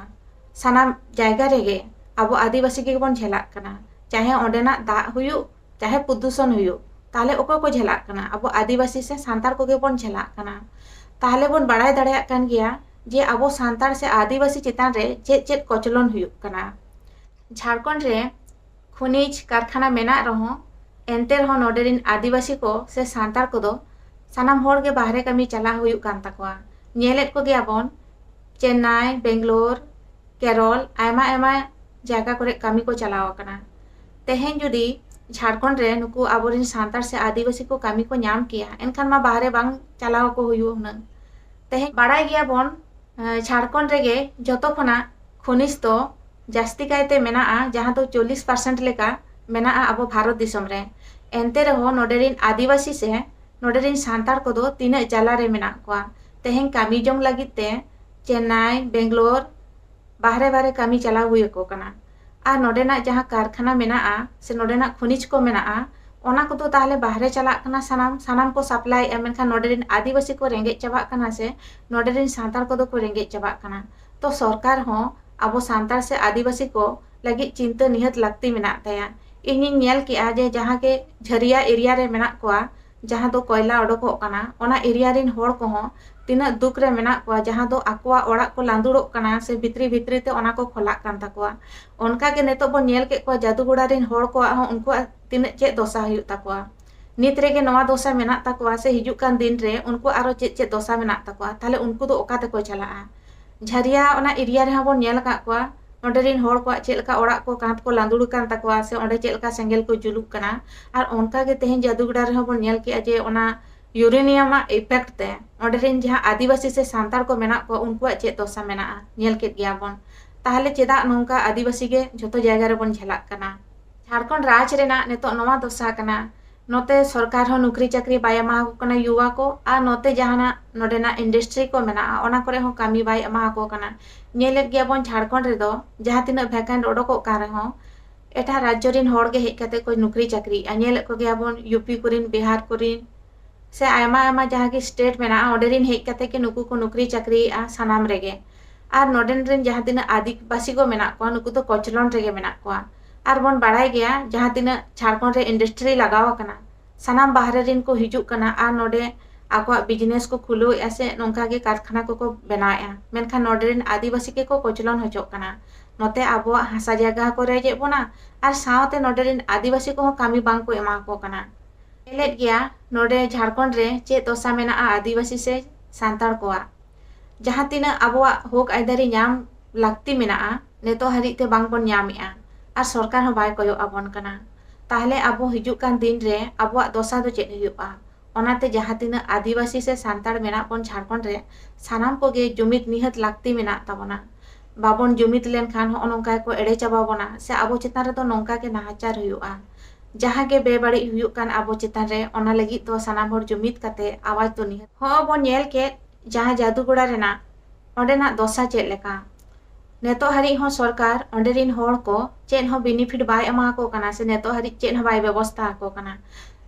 ᱥᱟᱱᱟᱢ ᱡᱟᱭᱜᱟ ᱨᱮᱜᱮ ᱟᱵᱚ ᱟᱹᱫᱤᱵᱟᱹᱥᱤ ᱜᱮᱵᱚᱱ ᱡᱷᱮᱞᱟᱜ ᱠᱟᱱᱟ᱾ ᱪᱟᱦᱮ ᱚᱸᱰᱮᱱᱟᱜ ᱫᱟᱜ ᱦᱩᱭᱩᱜ, ᱪᱟᱦᱮ ᱯᱨᱚᱫᱩᱥᱚᱱ ᱦᱩᱭᱩᱜ, ᱛᱟᱦᱞᱮ ᱚᱠᱚᱭ ᱠᱚ ᱡᱷᱮᱞᱟᱜ ᱠᱟᱱᱟ? ᱟᱵᱚ ᱟᱹᱫᱤᱵᱟᱹᱥᱤ ᱥᱮ ᱥᱟᱱᱛᱟᱲ ᱠᱚᱜᱮ ᱵᱚᱱ ᱡᱷᱮᱞᱟᱜ ᱠᱟᱱᱟ᱾ ᱛᱟᱦᱞᱮ ᱵᱚᱱ ᱵᱟᱲᱟᱭ ᱫᱟᱲᱮᱭᱟᱜ ᱠᱟᱱ ᱜᱮᱭᱟ ᱡᱮ ᱟᱵᱚ ᱥᱟᱱᱛᱟᱲ ᱥᱮ ᱟᱹᱫᱤᱵᱟᱹᱥᱤ ᱪᱮᱛᱟᱱ ᱨᱮ ᱪᱮᱫ ᱪᱮᱫ ᱠᱚᱪᱞᱚᱱ ᱦᱩᱭᱩᱜ ᱠᱟᱱᱟ᱾ ᱡᱷᱟᱲᱠᱷᱚᱸᱰ ᱨᱮ ᱠᱷᱚᱱᱤᱡᱽ ᱠᱟᱨᱠᱷᱟᱱᱟ ᱢᱮᱱᱟᱜ ᱨᱮᱦᱚᱸ, ᱮᱱᱛᱮ ᱨᱮᱦᱚᱸ ᱱᱚᱰᱮ ᱨᱤᱱ ᱟᱹᱫᱤᱵᱟᱹᱥᱤ ᱠᱚ ᱥᱮ ᱥᱟᱱᱛᱟᱲ ᱠᱚᱫᱚ ᱥᱟᱱᱟᱢ ᱦᱚᱲ ᱜᱮ ᱵᱟᱦᱨᱮ ᱠᱟᱹᱢᱤ ᱪᱟᱞᱟᱣ ᱦᱩᱭᱩᱜ ᱠᱟᱱ ᱛᱟᱠᱚᱣᱟ᱾ ᱧᱮᱞᱮᱫ ᱠᱚᱜᱮᱭᱟᱵᱚᱱ, ᱪᱮᱱᱱᱟᱭ, ᱵᱮᱝᱜᱟᱞᱳᱨ, ᱠᱮᱨᱚᱞ, ᱟᱭᱢᱟ ᱟᱭᱢᱟ ᱡᱟᱭᱜᱟ ᱠᱚᱨᱮ ᱠᱟᱹᱢᱤ ᱠᱚ ᱪᱟᱞᱟᱣ ᱟᱠᱟᱱᱟ᱾ ᱛᱮᱦᱮᱧ ᱡᱩᱫᱤ ᱡᱷᱟᱲᱠᱷᱚᱸᱰ ᱨᱮ ᱱᱩᱠᱩ ᱟᱵᱚᱨᱮᱱ ᱥᱟᱱᱛᱟᱲ ᱥᱮ ᱟᱹᱫᱤᱵᱟᱹᱥᱤ ᱠᱚ ᱠᱟᱹᱢᱤ ᱠᱚ ᱧᱟᱢ ᱠᱮᱭᱟ, ᱮᱱᱠᱷᱟᱱ ᱢᱟ ᱵᱟᱦᱨᱮ ᱵᱟᱝ ᱪᱟᱞᱟᱣ ᱠᱚ ᱦᱩᱭᱩᱜᱼᱟ ᱦᱩᱱᱟᱹᱝ᱾ ᱛᱮᱦᱮᱧ ᱵᱟᱲᱟᱭ ᱜᱮᱭᱟᱵᱚᱱ, ᱮᱸ, ᱡᱷᱟᱲᱠᱷᱚᱸᱰ ᱨᱮᱜᱮ ᱡᱚᱛᱚ ᱠᱷᱚᱱᱟᱜ ᱠᱷᱚᱱᱤᱡᱽ ᱫᱚ ᱡᱟᱹᱥᱛᱤ ᱠᱟᱭᱛᱮ ᱢᱮᱱᱟᱜᱼᱟ, ᱡᱟᱦᱟᱸ ᱫᱚ ᱪᱚᱞᱞᱤᱥ ᱯᱟᱨᱥᱮᱱᱴ ᱞᱮᱠᱟ ᱢᱮᱱᱟᱜᱼᱟ ᱟᱵᱚ ᱵᱷᱟᱨᱚᱛ ᱫᱤᱥᱚᱢ ᱨᱮ᱾ ᱮᱱᱛᱮ ᱨᱮᱦᱚᱸ ᱱᱚᱰᱮ ᱨᱤᱱ ᱟᱹᱫᱤᱵᱟᱹᱥᱤ ᱥᱮ ᱱᱚᱰᱮ ᱨᱤᱱ ᱥᱟᱱᱛᱟᱲ ᱠᱚᱫᱚ ᱛᱤᱱᱟᱹᱜ ᱡᱟᱞᱟ ᱨᱮ ᱢᱮᱱᱟᱜ ᱠᱚᱣᱟ᱾ ᱛᱮᱦᱮᱧ ᱠᱟᱹᱢᱤ ᱡᱚᱝ ᱞᱟᱹᱜᱤᱫ ᱛᱮ ᱪᱮᱱᱱᱟᱭ, ᱵᱮᱝᱜᱟᱞᱳᱨ, ᱵᱟᱦᱨᱮ ᱵᱟᱦᱨᱮ ᱠᱟᱹᱢᱤ ᱪᱟᱞᱟᱣ ᱦᱩᱭ ᱟᱠᱚ ᱠᱟᱱᱟ᱾ ᱟᱨ ᱱᱚᱰᱮᱱᱟᱜ ᱡᱟᱦᱟᱸ ᱠᱟᱨᱠᱷᱟᱱᱟ ᱢᱮᱱᱟᱜᱼᱟ ᱥᱮ ᱱᱚᱰᱮᱱᱟᱜ ᱠᱷᱚᱱᱤᱡᱽ ᱠᱚ ᱢᱮᱱᱟᱜᱼᱟ, ᱚᱱᱟ ᱠᱚᱫᱚ ᱛᱟᱦᱞᱮ ᱵᱟᱦᱨᱮ ᱪᱟᱞᱟᱜ ᱠᱟᱱᱟ, ᱥᱟᱱᱟᱢ, ᱥᱟᱱᱟᱢ ᱠᱚ ᱥᱟᱯᱞᱟᱭᱮᱫᱼᱟ, ᱢᱮᱱᱠᱷᱟᱱ ᱱᱚᱰᱮ ᱨᱤᱱ ᱟᱹᱫᱤᱵᱟᱹᱥᱤ ᱠᱚ ᱨᱮᱸᱜᱮᱡ ᱪᱟᱵᱟᱜ ᱠᱟᱱᱟ ᱥᱮ ᱱᱚᱰᱮ ᱨᱤᱱ ᱥᱟᱱᱛᱟᱲ ᱠᱚᱫᱚ ᱠᱚ ᱨᱮᱸᱜᱮᱡ ᱪᱟᱵᱟᱜ ᱠᱟᱱᱟ᱾ ᱛᱚ ᱥᱚᱨᱠᱟᱨ ᱦᱚᱸ ᱟᱵᱚ ᱥᱟᱱᱛᱟᱲ ᱥᱮ ᱟᱹᱫᱤᱵᱟᱹᱥᱤ ᱠᱚ ᱞᱟᱹᱜᱤᱫ ᱪᱤᱱᱛᱟᱹ ᱱᱤᱦᱟᱹᱛ ᱞᱟᱹᱠᱛᱤ ᱢᱮᱱᱟᱜ ᱛᱟᱭᱟ᱾ ᱤᱧᱤᱧ ᱧᱮᱞ ᱠᱮᱜᱼᱟ ᱡᱮ ᱡᱟᱦᱟᱸ ᱜᱮ ᱡᱷᱟᱹᱨᱤᱭᱟ ᱮᱨᱤᱭᱟ ᱨᱮ ᱢᱮᱱᱟᱜ ᱠᱚᱣᱟ, ᱡᱟᱦᱟᱸ ᱫᱚ ᱠᱚᱭᱞᱟ ᱚᱰᱚᱠᱚᱜ ᱠᱟᱱᱟ, ᱚᱱᱟ ᱮᱨᱤᱭᱟ ᱨᱤᱱ ᱦᱚᱲ ᱠᱚᱦᱚᱸ ᱛᱤᱱᱟᱹᱜ ᱫᱩᱠ ᱨᱮ ᱢᱮᱱᱟᱜ ᱠᱚᱣᱟ, ᱡᱟᱦᱟᱸ ᱫᱚ ᱟᱠᱚᱣᱟᱜ ᱚᱲᱟᱜ ᱠᱚ ᱞᱟᱸᱫᱩᱲᱚᱜ ᱠᱟᱱᱟ ᱥᱮ ᱵᱷᱤᱛᱨᱤ ᱵᱷᱤᱛᱨᱤ ᱛᱮ ᱚᱱᱟ ᱠᱚ ᱠᱷᱚᱞᱟᱜ ᱠᱟᱱ ᱛᱟᱠᱚᱣᱟ᱾ ᱚᱱᱠᱟ ᱜᱮ ᱱᱤᱛᱚᱜ ᱵᱚᱱ ᱧᱮᱞ ᱠᱮᱫ ᱠᱚᱣᱟ ᱡᱟᱹᱫᱩᱜᱚᱲᱟ ᱨᱤᱱ ᱦᱚᱲ ᱠᱚᱣᱟᱜ ᱦᱚᱸ ᱩᱱᱠᱩᱣᱟᱜ ᱛᱤᱱᱟᱹᱜ ᱪᱮᱫ ᱫᱚᱥᱟ ᱦᱩᱭᱩᱜ ᱛᱟᱠᱚᱣᱟ᱾ ᱱᱤᱛ ᱨᱮᱜᱮ ᱱᱚᱣᱟ ᱫᱚᱥᱟ ᱢᱮᱱᱟᱜ ᱛᱟᱠᱚᱣᱟ ᱥᱮ ᱦᱤᱡᱩᱜ ᱠᱟᱱ ᱫᱤᱱ ᱨᱮ ᱩᱱᱠᱩ ᱟᱨᱚ ᱪᱮᱫ ᱪᱮᱫ ᱫᱚᱥᱟ ᱢᱮᱱᱟᱜ ᱛᱟᱠᱚᱣᱟ, ᱛᱟᱦᱞᱮ ᱩᱱᱠᱩ ᱫᱚ ᱚᱠᱟ ᱛᱮᱠᱚ ᱪᱟᱞᱟᱜᱼᱟ? ᱡᱷᱟᱹᱨᱤᱭᱟ ᱚᱱᱟ ᱮᱨᱤᱭᱟ ᱨᱮᱦᱚᱸ ᱵᱚᱱ ᱧᱮᱞ ᱟᱠᱟᱫ ᱠᱚᱣᱟ, ᱱᱚᱰᱮ ᱨᱤᱱ ᱦᱚᱲ ᱠᱚᱣᱟᱜ ᱪᱮᱫ ᱞᱮᱠᱟ ᱚᱲᱟᱜ ᱠᱚ, ᱠᱟᱸᱛ ᱠᱚ ᱞᱟᱸᱫᱩᱲ ᱟᱠᱟᱱ ᱛᱟᱠᱚᱣᱟ ᱥᱮ ᱚᱸᱰᱮ ᱪᱮᱫ ᱞᱮᱠᱟ ᱥᱮᱸᱜᱮᱞ ᱠᱚ ᱡᱩᱞᱩᱜ ᱠᱟᱱᱟ᱾ ᱟᱨ ᱚᱱᱠᱟ ᱜᱮ ᱛᱮᱦᱮᱧ ᱡᱟᱹᱫᱩᱜᱚᱲᱟ ᱨᱮᱦᱚᱸ ᱵᱚᱱ ᱧᱮᱞ ᱠᱮᱜᱼᱟ ᱡᱮ ᱚᱱᱟ ᱤᱭᱩᱨᱮᱱᱤᱭᱟᱢᱟᱜ ᱤᱯᱷᱮᱠᱴ ᱛᱮ ᱚᱸᱰᱮ ᱨᱤᱱ ᱡᱟᱦᱟᱸ ᱟᱹᱫᱤᱵᱟᱹᱥᱤ ᱥᱮ ᱥᱟᱱᱛᱟᱲ ᱠᱚ ᱢᱮᱱᱟᱜ ᱠᱚᱣᱟ, ᱩᱱᱠᱩᱣᱟᱜ ᱪᱮᱫ ᱫᱚᱥᱟ ᱢᱮᱱᱟᱜᱼᱟ, ᱧᱮᱞ ᱠᱮᱫ ᱜᱮᱭᱟ ᱵᱚᱱ᱾ ᱛᱟᱦᱞᱮ ᱪᱮᱫᱟᱜ ᱱᱚᱝᱠᱟ ᱟᱹᱫᱤᱵᱟᱹᱥᱤ ᱜᱮ ᱡᱷᱚᱛᱚ ᱡᱟᱭᱜᱟ ᱨᱮᱵᱚᱱ ᱡᱷᱮᱞᱟᱜ ᱠᱟᱱᱟ? ᱡᱷᱟᱲᱠᱷᱚᱸᱰ ᱨᱟᱡᱽ ᱨᱮᱱᱟᱜ ᱱᱤᱛᱚᱜ ᱱᱚᱣᱟ ᱫᱚᱥᱟ ᱠᱟᱱᱟ, ᱱᱚᱛᱮ ᱥᱚᱨᱠᱟᱨ ᱦᱚᱸ ᱱᱩᱠᱨᱤ ᱪᱟᱹᱠᱨᱤ ᱵᱟᱭ ᱮᱢᱟ ᱟᱠᱚ ᱠᱟᱱᱟ ᱭᱩᱣᱟ ᱠᱚ, ᱟᱨ ᱱᱚᱛᱮ ᱡᱟᱦᱟᱱᱟᱜ ᱱᱚᱰᱮᱱᱟᱜ ᱤᱱᱰᱟᱥᱴᱨᱤ ᱠᱚ ᱢᱮᱱᱟᱜᱼᱟ, ᱚᱱᱟ ᱠᱚᱨᱮ ᱦᱚᱸ ᱠᱟᱹᱢᱤ ᱵᱟᱭ ᱮᱢᱟ ᱟᱠᱚ ᱠᱟᱱᱟ᱾ ᱧᱮᱞᱮᱫ ᱜᱮᱭᱟᱵᱚᱱ ᱡᱷᱟᱲᱠᱷᱚᱸᱰ ᱨᱮᱫᱚ ᱡᱟᱦᱟᱸ ᱛᱤᱱᱟᱹᱜ ᱵᱷᱮᱠᱮᱱᱴ ᱚᱰᱚᱠᱚᱜ ᱠᱟᱱ ᱨᱮᱦᱚᱸ, ᱮᱴᱟᱜ ᱨᱟᱡᱽᱡᱚ ᱨᱤᱱ ᱦᱚᱲ ᱜᱮ ᱦᱮᱡ ᱠᱟᱛᱮ ᱠᱚ ᱱᱩᱠᱨᱤ ᱪᱟᱹᱠᱨᱤᱭᱮᱫᱼᱟ᱾ ᱧᱮᱞᱮᱫ ᱠᱚᱜᱮᱭᱟᱵᱚᱱ ᱭᱩ ᱯᱤ ᱠᱚᱨᱮᱱ, ᱵᱤᱦᱟᱨ ᱠᱚᱨᱮᱱ, ᱥᱮ ᱟᱭᱢᱟ ᱟᱭᱢᱟ ᱡᱟᱦᱟᱸ ᱜᱮ ᱥᱴᱮᱴ ᱢᱮᱱᱟᱜᱼᱟ, ᱚᱸᱰᱮ ᱨᱤᱱ ᱦᱮᱡ ᱠᱟᱛᱮ ᱜᱮ ᱱᱩᱠᱩ ᱠᱚ ᱱᱩᱠᱨᱤ ᱪᱟᱹᱠᱨᱤᱭᱮᱫᱼᱟ ᱥᱟᱱᱟᱢ ᱨᱮᱜᱮ᱾ ᱟᱨ ᱱᱚᱰᱮᱱ ᱨᱮᱱ ᱡᱟᱦᱟᱸ ᱛᱤᱱᱟᱹᱜ ᱟᱹᱫᱤᱵᱟᱹᱥᱤ ᱠᱚ ᱢᱮᱱᱟᱜ ᱠᱚᱣᱟ, ᱱᱩᱠᱩ ᱫᱚ ᱠᱚᱪᱞᱚᱱ ᱨᱮᱜᱮ ᱢᱮᱱᱟᱜ ᱠᱚᱣᱟ᱾ ᱟᱨ ᱵᱚᱱ ᱵᱟᱲᱟᱭ ᱜᱮᱭᱟ, ᱡᱟᱦᱟᱸ ᱛᱤᱱᱟᱹᱜ ᱡᱷᱟᱲᱠᱷᱚᱸᱰ ᱨᱮ ᱤᱱᱰᱟᱥᱴᱨᱤ ᱞᱟᱜᱟᱣ ᱟᱠᱟᱱᱟ, ᱥᱟᱱᱟᱢ ᱵᱟᱦᱨᱮ ᱨᱮᱱ ᱠᱚ ᱦᱤᱡᱩᱜ ᱠᱟᱱᱟ ᱟᱨ ᱱᱚᱰᱮ ᱟᱠᱚᱣᱟᱜ ᱵᱤᱡᱽᱱᱮᱥ ᱠᱚ ᱠᱷᱩᱞᱟᱹᱣᱮᱫᱼᱟ ᱥᱮ ᱱᱚᱝᱠᱟ ᱜᱮ ᱠᱟᱨᱠᱷᱟᱱᱟ ᱠᱚᱠᱚ ᱵᱮᱱᱟᱣᱮᱫᱼᱟ, ᱢᱮᱱᱠᱷᱟᱱ ᱱᱚᱰᱮ ᱨᱮᱱ ᱟᱹᱫᱤᱵᱟᱹᱥᱤ ᱜᱮᱠᱚ ᱠᱚᱪᱞᱚᱱ ᱦᱚᱪᱚᱜ ᱠᱟᱱᱟ᱾ ᱱᱚᱛᱮ ᱟᱵᱚᱣᱟᱜ ᱦᱟᱥᱟ ᱡᱟᱭᱜᱟ ᱦᱚᱸᱠᱚ ᱨᱮᱡᱮᱫ ᱵᱚᱱᱟ ᱟᱨ ᱥᱟᱶᱛᱮ ᱱᱚᱰᱮ ᱨᱮᱱ ᱟᱹᱫᱤᱵᱟᱹᱥᱤ ᱠᱚᱦᱚᱸ ᱠᱟᱹᱢᱤ ᱵᱟᱝ ᱠᱚ ᱮᱢᱟ ᱠᱚ ᱠᱟᱱᱟ᱾ ᱧᱮᱞᱮᱫ ᱜᱮᱭᱟ ᱱᱚᱰᱮ ᱡᱷᱟᱲᱠᱷᱚᱸᱰ ᱨᱮ ᱪᱮᱫ ᱫᱚᱥᱟ ᱢᱮᱱᱟᱜᱼᱟ ᱟᱹᱫᱤᱵᱟᱹᱥᱤ ᱥᱮ ᱥᱟᱱᱛᱟᱲ ᱠᱚᱣᱟᱜ᱾ ᱡᱟᱦᱟᱸ ᱛᱤᱱᱟᱹᱜ ᱟᱵᱚᱣᱟᱜ ᱦᱚᱠ ᱟᱹᱭᱫᱟᱹᱨᱤ ᱧᱟᱢ ᱞᱟᱹᱠᱛᱤ ᱢᱮᱱᱟᱜᱼᱟ, ᱱᱤᱛᱚᱜ ᱦᱟᱹᱨᱤᱡ ᱛᱮ ᱵᱟᱝ ᱵᱚᱱ ᱧᱟᱢᱮᱜᱼᱟ ᱟᱨ ᱥᱚᱨᱠᱟᱨ ᱦᱚᱸ ᱵᱟᱭ ᱠᱚᱭᱚᱜ ᱟᱵᱚᱱ ᱠᱟᱱᱟ᱾ ᱛᱟᱦᱞᱮ ᱟᱵᱚ ᱦᱤᱡᱩᱜ ᱠᱟᱱ ᱫᱤᱱ ᱨᱮ ᱟᱵᱚᱣᱟᱜ ᱫᱚᱥᱟ ᱫᱚ ᱪᱮᱫ ᱦᱩᱭᱩᱜᱼᱟ? ᱚᱱᱟᱛᱮ ᱡᱟᱦᱟᱸ ᱛᱤᱱᱟᱹᱜ ᱟᱹᱫᱤᱵᱟᱹᱥᱤ ᱥᱮ ᱥᱟᱱᱛᱟᱲ ᱢᱮᱱᱟᱜ ᱵᱚᱱ ᱡᱷᱟᱲᱠᱷᱚᱸᱰ ᱨᱮ, ᱥᱟᱱᱟᱢ ᱠᱚᱜᱮ ᱡᱩᱢᱤᱫ ᱱᱤᱦᱟᱹᱛ ᱞᱟᱹᱠᱛᱤ ᱢᱮᱱᱟᱜ ᱛᱟᱵᱚᱱᱟ᱾ ᱵᱟᱵᱚᱱ ᱡᱩᱢᱤᱫ ᱞᱮᱱᱠᱷᱟᱱ ᱦᱚᱸᱜᱼᱚ ᱱᱚᱝᱠᱟ ᱜᱮᱠᱚ ᱮᱲᱮ ᱪᱟᱵᱟ ᱵᱚᱱᱟ ᱥᱮ ᱟᱵᱚ ᱪᱮᱛᱟᱱ ᱨᱮᱫᱚ ᱱᱚᱝᱠᱟ ᱜᱮ ᱱᱟᱦᱟᱪᱟᱨ ᱦᱩᱭᱩᱜᱼᱟ᱾ ᱡᱟᱦᱟᱸ ᱜᱮ ᱵᱮᱵᱟᱹᱲᱤᱡ ᱦᱩᱭᱩᱜ ᱠᱟᱱ ᱟᱵᱚ ᱪᱮᱛᱟᱱ ᱨᱮ, ᱚᱱᱟ ᱞᱟᱹᱜᱤᱫ ᱫᱚ ᱥᱟᱱᱟᱢ ᱦᱚᱲ ᱡᱩᱢᱤᱫ ᱠᱟᱛᱮ ᱟᱣᱟᱡᱽ ᱫᱚ ᱱᱤᱦᱟᱹᱛ᱾ ᱦᱚᱸᱜᱼᱚ ᱵᱚᱱ ᱧᱮᱞ ᱠᱮᱫ ᱡᱟᱦᱟᱸ ᱡᱟᱫᱩᱜᱚᱲᱟ ᱨᱮᱱᱟᱜ, ᱚᱸᱰᱮᱱᱟᱜ ᱫᱚᱥᱟ ᱪᱮᱫ ᱞᱮᱠᱟ᱾ ᱱᱤᱛᱚᱜ ᱦᱟᱹᱨᱤᱡ ᱦᱚᱸ ᱥᱚᱨᱠᱟᱨ ᱚᱸᱰᱮ ᱨᱤᱱ ᱦᱚᱲ ᱠᱚ ᱪᱮᱫ ᱦᱚᱸ ᱵᱮᱱᱤᱯᱷᱤᱴ ᱵᱟᱭ ᱮᱢᱟ ᱠᱚ ᱠᱟᱱᱟ ᱥᱮ ᱱᱤᱛᱚᱜ ᱦᱟᱹᱨᱤᱡ ᱪᱮᱫ ᱦᱚᱸ ᱵᱟᱭ ᱵᱮᱵᱚᱥᱛᱷᱟ ᱟᱠᱚ ᱠᱟᱱᱟ᱾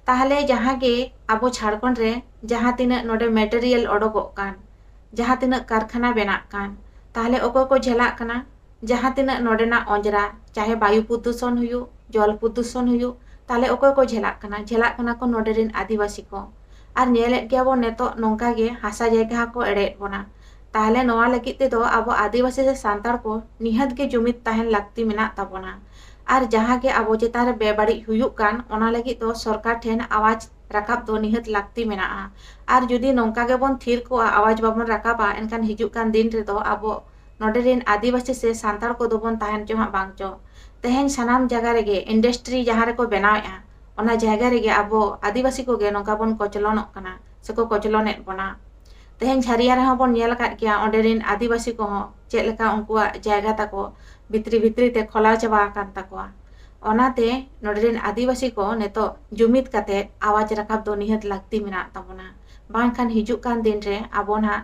ᱛᱟᱦᱞᱮ ᱡᱟᱦᱟᱸ ᱜᱮ ᱟᱵᱚ ᱡᱷᱟᱲᱠᱷᱚᱸᱰ ᱨᱮ ᱡᱟᱦᱟᱸ ᱛᱤᱱᱟᱹᱜ ᱱᱚᱰᱮ ᱢᱮᱴᱮᱨᱤᱭᱟᱞ ᱚᱰᱚᱠᱚᱜ ᱠᱟᱱ, ᱡᱟᱦᱟᱸ ᱛᱤᱱᱟᱹᱜ ᱠᱟᱨᱠᱷᱟᱱᱟ ᱵᱮᱱᱟᱜ ᱠᱟᱱ, ᱛᱟᱦᱞᱮ ᱚᱠᱚᱭ ᱠᱚ ᱡᱷᱮᱞᱟᱜ ᱠᱟᱱᱟ? ᱡᱟᱦᱟᱸ ᱛᱤᱱᱟᱹᱜ ᱱᱚᱰᱮᱱᱟᱜ ᱚᱸᱡᱽᱨᱟ, ᱪᱟᱦᱮ ᱵᱟᱭᱩ ᱯᱨᱚᱫᱩᱥᱚᱱ ᱦᱩᱭᱩᱜ, ᱡᱚᱞ ᱯᱨᱚᱫᱩᱥᱚᱱ ᱦᱩᱭᱩᱜ, ᱛᱟᱦᱞᱮ ᱚᱠᱚᱭ ᱠᱚ ᱡᱷᱮᱞᱟᱜ ᱠᱟᱱᱟ? ᱡᱷᱮᱞᱟᱜ ᱠᱟᱱᱟ ᱠᱚ ᱱᱚᱰᱮ ᱨᱤᱱ ᱟᱹᱫᱤᱵᱟᱹᱥᱤ ᱠᱚ᱾ ᱟᱨ ᱧᱮᱞᱮᱫ ᱜᱮᱭᱟ ᱵᱚᱱ ᱱᱤᱛᱚᱜ ᱱᱚᱝᱠᱟ ᱜᱮ ᱦᱟᱥᱟ ᱡᱟᱭᱜᱟ ᱦᱚᱸᱠᱚ ᱮᱲᱮᱭᱮᱫ ᱵᱚᱱᱟ᱾ ᱛᱟᱦᱞᱮ ᱱᱚᱣᱟ ᱞᱟᱹᱜᱤᱫ ᱛᱮᱫᱚ ᱟᱵᱚ ᱟᱹᱫᱤᱵᱟᱹᱥᱤ ᱥᱮ ᱥᱟᱱᱛᱟᱲ ᱠᱚ ᱱᱤᱦᱟᱹᱛ ᱜᱮ ᱡᱩᱢᱤᱫ ᱛᱟᱦᱮᱱ ᱞᱟᱹᱠᱛᱤ ᱢᱮᱱᱟᱜ ᱛᱟᱵᱚᱱᱟ᱾ ᱟᱨ ᱡᱟᱦᱟᱸ ᱜᱮ ᱟᱵᱚ ᱪᱮᱛᱟᱱ ᱨᱮ ᱵᱮᱵᱟᱹᱲᱤᱡ ᱦᱩᱭᱩᱜ ᱠᱟᱱ, ᱚᱱᱟ ᱞᱟᱹᱜᱤᱫ ᱫᱚ ᱥᱚᱨᱠᱟᱨ ᱴᱷᱮᱱ ᱟᱣᱟᱡᱽ ᱨᱟᱠᱟᱵ ᱫᱚ ᱱᱤᱦᱟᱹᱛ ᱞᱟᱹᱠᱛᱤ ᱢᱮᱱᱟᱜᱼᱟ᱾ ᱟᱨ ᱡᱩᱫᱤ ᱱᱚᱝᱠᱟ ᱜᱮᱵᱚᱱ ᱛᱷᱤᱨ ᱠᱚᱜᱼᱟ, ᱟᱣᱟᱡᱽ ᱵᱟᱵᱚᱱ ᱨᱟᱠᱟᱵᱟ, ᱮᱱᱠᱷᱟᱱ ᱦᱤᱡᱩᱜ ᱠᱟᱱ ᱫᱤᱱ ᱨᱮᱫᱚ ᱟᱵᱚ ᱱᱚᱰᱮ ᱨᱤᱱ ᱟᱹᱫᱤᱵᱟᱹᱥᱤ ᱥᱮ ᱥᱟᱱᱛᱟᱲ ᱠᱚᱫᱚ ᱵᱚᱱ ᱛᱟᱦᱮᱱ ᱪᱚ ᱦᱟᱸᱜ ᱵᱟᱝ ᱪᱚ᱾ ᱛᱮᱦᱮᱧ ᱥᱟᱱᱟᱢ ᱡᱟᱭᱜᱟ ᱨᱮᱜᱮ ᱤᱱᱰᱟᱥᱴᱨᱤ ᱡᱟᱦᱟᱸ ᱨᱮᱠᱚ ᱵᱮᱱᱟᱣᱮᱫᱼᱟ, ᱚᱱᱟ ᱡᱟᱭᱜᱟ ᱨᱮᱜᱮ ᱟᱵᱚ ᱟᱹᱫᱤᱵᱟᱹᱥᱤ ᱠᱚᱜᱮ ᱱᱚᱝᱠᱟ ᱵᱚᱱ ᱠᱚᱪᱞᱚᱱᱚᱜ ᱠᱟᱱᱟ ᱥᱮᱠᱚ ᱠᱚᱪᱞᱚᱱᱮᱫ ᱵᱚᱱᱟ᱾ ᱛᱮᱦᱮᱧ ᱡᱷᱟᱹᱨᱤᱭᱟ ᱨᱮᱦᱚᱸ ᱵᱚᱱ ᱧᱮᱞ ᱟᱠᱟᱫ ᱜᱮᱭᱟ, ᱚᱸᱰᱮ ᱨᱤᱱ ᱟᱹᱫᱤᱵᱟᱹᱥᱤ ᱠᱚᱦᱚᱸ ᱪᱮᱫ ᱞᱮᱠᱟ ᱩᱱᱠᱩᱣᱟᱜ ᱡᱟᱭᱜᱟ ᱛᱟᱠᱚ ᱵᱷᱤᱛᱨᱤ ᱵᱷᱤᱛᱨᱤ ᱛᱮ ᱠᱷᱚᱞᱟᱣ ᱪᱟᱵᱟ ᱟᱠᱟᱱ ᱛᱟᱠᱚᱣᱟ᱾ ᱚᱱᱟᱛᱮ ᱱᱚᱰᱮ ᱨᱤᱱ ᱟᱹᱫᱤᱵᱟᱹᱥᱤ ᱠᱚ ᱱᱤᱛᱚᱜ ᱡᱩᱢᱤᱫ ᱠᱟᱛᱮ ᱟᱣᱟᱡᱽ ᱨᱟᱠᱟᱵ ᱫᱚ ᱱᱤᱦᱟᱹᱛ ᱞᱟᱹᱠᱛᱤ ᱢᱮᱱᱟᱜ ᱛᱟᱵᱚᱱᱟ, ᱵᱟᱝᱠᱷᱟᱱ ᱦᱤᱡᱩᱜ ᱠᱟᱱ ᱫᱤᱱ ᱨᱮ ᱟᱵᱚ ᱱᱟᱦᱟᱜ,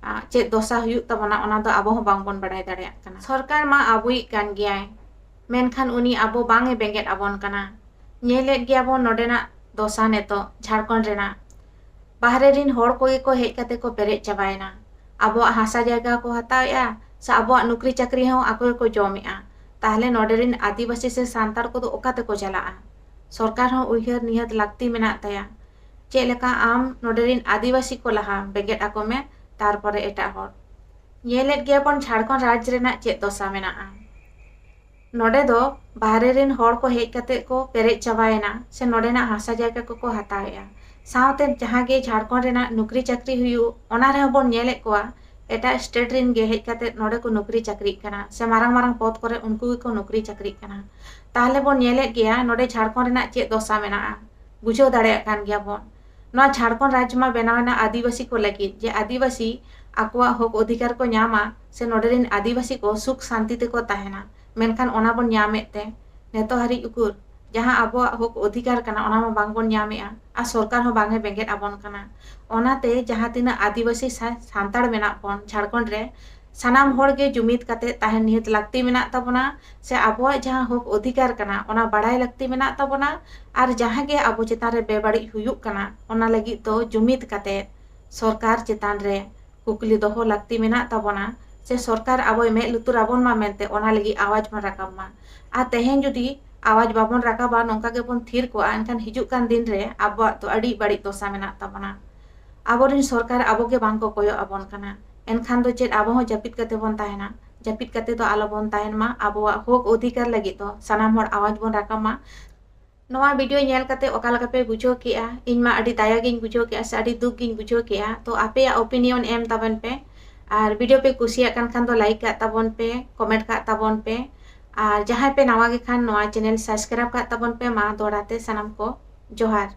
ᱟ, ᱪᱮᱫ ᱫᱚᱥᱟ ᱦᱩᱭᱩᱜ ᱛᱟᱵᱚᱱᱟ, ᱚᱱᱟ ᱫᱚ ᱟᱵᱚ ᱦᱚᱸ ᱵᱟᱝᱵᱚᱱ ᱵᱟᱲᱟᱭ ᱫᱟᱲᱮᱭᱟᱜ ᱠᱟᱱᱟ᱾ ᱥᱚᱨᱠᱟᱨ ᱢᱟ ᱟᱵᱚᱭᱤᱡ ᱠᱟᱱ ᱜᱮᱭᱟᱭ, ᱢᱮᱱᱠᱷᱟᱱ ᱩᱱᱤ ᱟᱵᱚ ᱵᱟᱝ ᱮ ᱵᱮᱸᱜᱮᱫ ᱟᱵᱚᱱ ᱠᱟᱱᱟ᱾ ᱧᱮᱞᱮᱫ ᱜᱮᱭᱟᱵᱚᱱ ᱱᱚᱰᱮᱱᱟᱜ ᱫᱚᱥᱟ ᱱᱤᱛᱚᱜ ᱡᱷᱟᱲᱠᱷᱚᱸᱰ ᱨᱮᱱᱟᱜ᱾ ᱵᱟᱦᱨᱮ ᱨᱤᱱ ᱦᱚᱲ ᱠᱚᱜᱮ ᱠᱚ ᱦᱮᱡ ᱠᱟᱛᱮ ᱠᱚ ᱯᱮᱨᱮᱡ ᱪᱟᱵᱟᱭᱮᱱᱟ᱾ ᱟᱵᱚᱣᱟᱜ ᱦᱟᱥᱟ ᱡᱟᱭᱜᱟ ᱠᱚ ᱦᱟᱛᱟᱣᱮᱫᱼᱟ, ᱥᱮ ᱟᱵᱚᱣᱟᱜ ᱱᱩᱠᱨᱤ ᱪᱟᱹᱠᱨᱤ ᱦᱚᱸ ᱟᱠᱚ ᱜᱮᱠᱚ ᱡᱚᱢᱮᱫᱼᱟ᱾ ᱛᱟᱦᱞᱮ ᱱᱚᱰᱮ ᱨᱤᱱ ᱟᱹᱫᱤᱵᱟᱹᱥᱤ ᱥᱮ ᱥᱟᱱᱛᱟᱲ ᱠᱚᱫᱚ ᱚᱠᱟ ᱛᱮᱠᱚ ᱪᱟᱞᱟᱜᱼᱟ? ᱥᱚᱨᱠᱟᱨ ᱦᱚᱸ ᱩᱭᱦᱟᱹᱨ ᱱᱤᱦᱟᱹᱛ ᱞᱟᱹᱠᱛᱤ ᱢᱮᱱᱟᱜ ᱛᱟᱭᱟ᱾ ᱪᱮᱫ ᱞᱮᱠᱟ ᱟᱢ ᱱᱚᱰᱮ ᱨᱤᱱ ᱟᱹᱫᱤᱵᱟᱹᱥᱤ ᱠᱚ ᱞᱟᱦᱟ ᱵᱮᱸᱜᱮᱫ ᱟᱠᱚ ᱢᱮ, ᱛᱟᱨᱯᱚᱨᱮ ᱮᱴᱟᱜ ᱦᱚᱲ᱾ ᱧᱮᱞᱮᱫ ᱜᱮᱭᱟ ᱵᱚᱱ ᱡᱷᱟᱲᱠᱷᱚᱸᱰ ᱨᱟᱡᱽ ᱨᱮᱱᱟᱜ ᱪᱮᱫ ᱫᱚᱥᱟ ᱢᱮᱱᱟᱜᱼᱟ᱾ ᱱᱚᱰᱮ ᱫᱚ ᱵᱟᱦᱨᱮ ᱨᱮᱱ ᱦᱚᱲ ᱠᱚ ᱦᱮᱡ ᱠᱟᱛᱮ ᱠᱚ ᱯᱮᱨᱮᱡ ᱪᱟᱵᱟᱭᱮᱱᱟ, ᱥᱮ ᱱᱚᱰᱮᱱᱟᱜ ᱦᱟᱥᱟ ᱡᱟᱭᱜᱟ ᱠᱚᱠᱚ ᱦᱟᱛᱟᱣᱮᱫᱼᱟ᱾ ᱥᱟᱶᱛᱮ ᱡᱟᱦᱟᱸ ᱜᱮ ᱡᱷᱟᱲᱠᱷᱚᱸᱰ ᱨᱮᱱᱟᱜ ᱱᱩᱠᱨᱤ ᱪᱟᱹᱠᱨᱤ ᱦᱩᱭᱩᱜ, ᱚᱱᱟ ᱨᱮᱦᱚᱸ ᱵᱚᱱ ᱧᱮᱞᱮᱫ ᱠᱚᱣᱟ, ᱮᱴᱟᱜ ᱥᱴᱮᱴ ᱨᱮᱱ ᱜᱮ ᱦᱮᱡ ᱠᱟᱛᱮ ᱱᱚᱰᱮ ᱠᱚ ᱱᱩᱠᱨᱤ ᱪᱟᱹᱠᱨᱤᱜ ᱠᱟᱱᱟ, ᱥᱮ ᱢᱟᱨᱟᱝ ᱢᱟᱨᱟᱝ ᱯᱚᱫᱽ ᱠᱚᱨᱮ ᱩᱱᱠᱩ ᱜᱮᱠᱚ ᱱᱩᱠᱨᱤ ᱪᱟᱹᱠᱨᱤᱜ ᱠᱟᱱᱟ᱾ ᱛᱟᱦᱞᱮ ᱵᱚᱱ ᱧᱮᱞᱮᱫ ᱜᱮᱭᱟ ᱱᱚᱰᱮ ᱡᱷᱟᱲᱠᱷᱚᱸᱰ ᱨᱮᱱᱟᱜ ᱪᱮᱫ ᱫᱚᱥᱟ ᱢᱮᱱᱟᱜᱼᱟ᱾ ᱵᱩᱡᱷᱟᱹᱣ ᱫᱟᱲᱮᱭᱟᱜ ᱠᱟᱱ ᱜᱮᱭᱟ ᱵᱚᱱ᱾ ᱱᱚᱣᱟ ᱡᱷᱟᱲᱠᱷᱚᱸᱰ ᱨᱟᱡᱽ ᱢᱟ ᱵᱮᱱᱟᱣ ᱮᱱᱟ ᱟᱹᱫᱤᱵᱟᱹᱥᱤ ᱠᱚ ᱞᱟᱹᱜᱤᱫ, ᱡᱮ ᱟᱹᱫᱤᱵᱟᱹᱥᱤ ᱟᱠᱚᱣᱟᱜ ᱦᱚᱠ ᱚᱫᱷᱤᱠᱟᱨ ᱠᱚ ᱧᱟᱢᱟ, ᱥᱮ ᱱᱚᱰᱮ ᱨᱮᱱ ᱟᱹᱫᱤᱵᱟᱹᱥᱤ ᱠᱚ ᱥᱩᱠ ᱥᱟᱱᱛᱤ ᱛᱮᱠᱚ ᱛᱟᱦᱮᱱᱟ᱾ ᱢᱮᱱᱠᱷᱟᱱ ᱚᱱᱟ ᱵᱚᱱ ᱧᱟᱢᱮᱫ ᱛᱮ ᱱᱤᱛᱚᱜ ᱦᱟᱹᱨᱤᱡ ᱩᱠᱩᱨ ᱡᱟᱦᱟᱸ ᱟᱵᱚᱣᱟᱜ ᱦᱚᱠ ᱚᱫᱷᱤᱠᱟᱨ ᱠᱟᱱᱟ, ᱚᱱᱟ ᱢᱟ ᱵᱟᱝᱵᱚᱱ ᱧᱟᱢᱮᱫᱼᱟ, ᱟᱨ ᱥᱚᱨᱠᱟᱨ ᱦᱚᱸ ᱵᱟᱝ ᱮ ᱵᱮᱸᱜᱮᱫ ᱟᱵᱚᱱ ᱠᱟᱱᱟ᱾ ᱚᱱᱟᱛᱮ ᱡᱟᱦᱟᱸ ᱛᱤᱱᱟᱹᱜ ᱟᱹᱫᱤᱵᱟᱹᱥᱤ ᱥᱟ-, ᱥᱟᱱᱛᱟᱲ ᱢᱮᱱᱟᱜ ᱵᱚᱱ ᱡᱷᱟᱲᱠᱷᱚᱸᱰ ᱨᱮ, ᱥᱟᱱᱟᱢ ᱦᱚᱲ ᱜᱮ ᱡᱩᱢᱤᱫ ᱠᱟᱛᱮ ᱛᱟᱦᱮᱱ ᱱᱤᱦᱟᱹᱛ ᱞᱟᱹᱠᱛᱤ ᱢᱮᱱᱟᱜ ᱛᱟᱵᱚᱱᱟ, ᱥᱮ ᱟᱵᱚᱣᱟᱜ ᱡᱟᱦᱟᱸ ᱦᱚᱠ ᱚᱫᱷᱤᱠᱟᱨ ᱠᱟᱱᱟ, ᱚᱱᱟ ᱵᱟᱲᱟᱭ ᱞᱟᱹᱠᱛᱤ ᱢᱮᱱᱟᱜ ᱛᱟᱵᱚᱱᱟ᱾ ᱟᱨ ᱡᱟᱦᱟᱸ ᱜᱮ ᱟᱵᱚ ᱪᱮᱛᱟᱱ ᱨᱮ ᱵᱮᱵᱟᱹᱲᱤᱡ ᱦᱩᱭᱩᱜ ᱠᱟᱱᱟ, ᱚᱱᱟ ᱞᱟᱹᱜᱤᱫ ᱫᱚ ᱡᱩᱢᱤᱫ ᱠᱟᱛᱮ ᱥᱚᱨᱠᱟᱨ ᱪᱮᱛᱟᱱ ᱨᱮ ᱠᱩᱠᱞᱤ ᱫᱚᱦᱚ ᱞᱟᱹᱠᱛᱤ ᱢᱮᱱᱟᱜ ᱛᱟᱵᱚᱱᱟ, ᱥᱮ ᱥᱚᱨᱠᱟᱨ ᱟᱵᱚᱭ ᱢᱮᱫ ᱞᱩᱛᱩᱨ ᱟᱵᱚᱱ ᱢᱟ ᱢᱮᱱᱛᱮ ᱚᱱᱟ ᱞᱟᱹᱜᱤᱫ ᱟᱣᱟᱡᱽ ᱵᱚᱱ ᱨᱟᱠᱟᱵ ᱢᱟ᱾ ᱟᱨ ᱛᱮᱦᱮᱧ ᱡᱩᱫᱤ ᱟᱣᱟᱡᱽ ᱵᱟᱵᱚᱱ ᱨᱟᱠᱟᱵᱟ, ᱱᱚᱝᱠᱟ ᱜᱮᱵᱚᱱ ᱛᱷᱤᱨ ᱠᱚᱜᱼᱟ, ᱮᱱᱠᱷᱟᱱ ᱦᱤᱡᱩᱜ ᱠᱟᱱ ᱫᱤᱱ ᱨᱮ ᱟᱵᱚᱣᱟᱜ ᱫᱚ ᱟᱹᱰᱤ ᱵᱟᱹᱲᱤᱡ ᱫᱚᱥᱟ ᱢᱮᱱᱟᱜ ᱛᱟᱵᱚᱱᱟ᱾ ᱟᱵᱚᱨᱮᱱ ᱥᱚᱨᱠᱟᱨ ᱟᱵᱚ ᱜᱮ ᱵᱟᱝ ᱠᱚ ᱠᱚᱭᱚᱜ ᱟᱵᱚᱱ ᱠᱟᱱᱟ᱾ ᱮᱱᱠᱷᱟᱱ ᱫᱚ ᱪᱮᱫ ᱟᱵᱚ ᱦᱚᱸ ᱡᱟᱹᱯᱤᱫ ᱠᱟᱛᱮ ᱵᱚᱱ ᱛᱟᱦᱮᱱᱟ? ᱡᱟᱹᱯᱤᱫ ᱠᱟᱛᱮ ᱫᱚ ᱟᱞᱚ ᱵᱚᱱ ᱛᱟᱦᱮᱱ ᱢᱟ᱾ ᱟᱵᱚᱣᱟᱜ ᱦᱚᱠ ᱚᱫᱷᱤᱠᱟᱨ ᱞᱟᱹᱜᱤᱫ ᱫᱚ ᱥᱟᱱᱟᱢ ᱦᱚᱲ ᱟᱣᱟᱡᱽ ᱵᱚᱱ ᱨᱟᱠᱟᱵ ᱢᱟ᱾ ᱱᱚᱣᱟ ᱵᱷᱤᱰᱤᱭᱳ ᱧᱮᱞ ᱠᱟᱛᱮ ᱚᱠᱟ ᱞᱮᱠᱟ ᱯᱮ ᱵᱩᱡᱷᱟᱹᱣ ᱠᱮᱜᱼᱟ? ᱤᱧ ᱢᱟ ᱟᱹᱰᱤ ᱫᱟᱭᱟ ᱜᱤᱧ ᱵᱩᱡᱷᱟᱹᱣ ᱠᱮᱜᱼᱟ, ᱥᱮ ᱟᱹᱰᱤ ᱫᱩᱠ ᱜᱤᱧ ᱵᱩᱡᱷᱟᱹᱣ ᱠᱮᱜᱼᱟ᱾ ᱛᱚ ᱟᱯᱮᱭᱟᱜ ᱳᱯᱤᱱᱤᱭᱚᱱ ᱮᱢ ᱛᱟᱵᱚᱱ ᱯᱮ᱾ ᱟᱨ ᱵᱷᱤᱰᱤᱭᱳ ᱯᱮ ᱠᱩᱥᱤᱭᱟᱜ ᱠᱟᱱ ᱠᱷᱟᱱ ᱫᱚ ᱞᱟᱭᱤᱠ ᱠᱟᱜ ᱛᱟᱵᱚᱱ ᱯᱮ, ᱠᱚᱢᱮᱱᱴ ᱠᱟᱜ ᱛᱟᱵᱚᱱ ᱯᱮ᱾ ᱟᱨ ᱡᱟᱦᱟᱸᱭ ᱯᱮ ᱱᱟᱣᱟ ᱜᱮ ᱠᱷᱟᱱ ᱱᱚᱣᱟ ᱪᱮᱱᱮᱞ ᱥᱟᱵᱥᱠᱨᱟᱭᱤᱵ ᱠᱟᱜ ᱛᱟᱵᱚᱱ ᱯᱮ᱾ ᱢᱟ ᱫᱚᱦᱲᱟ ᱛᱮ ᱥᱟᱱᱟᱢ ᱠᱚ ᱡᱚᱦᱟᱨ᱾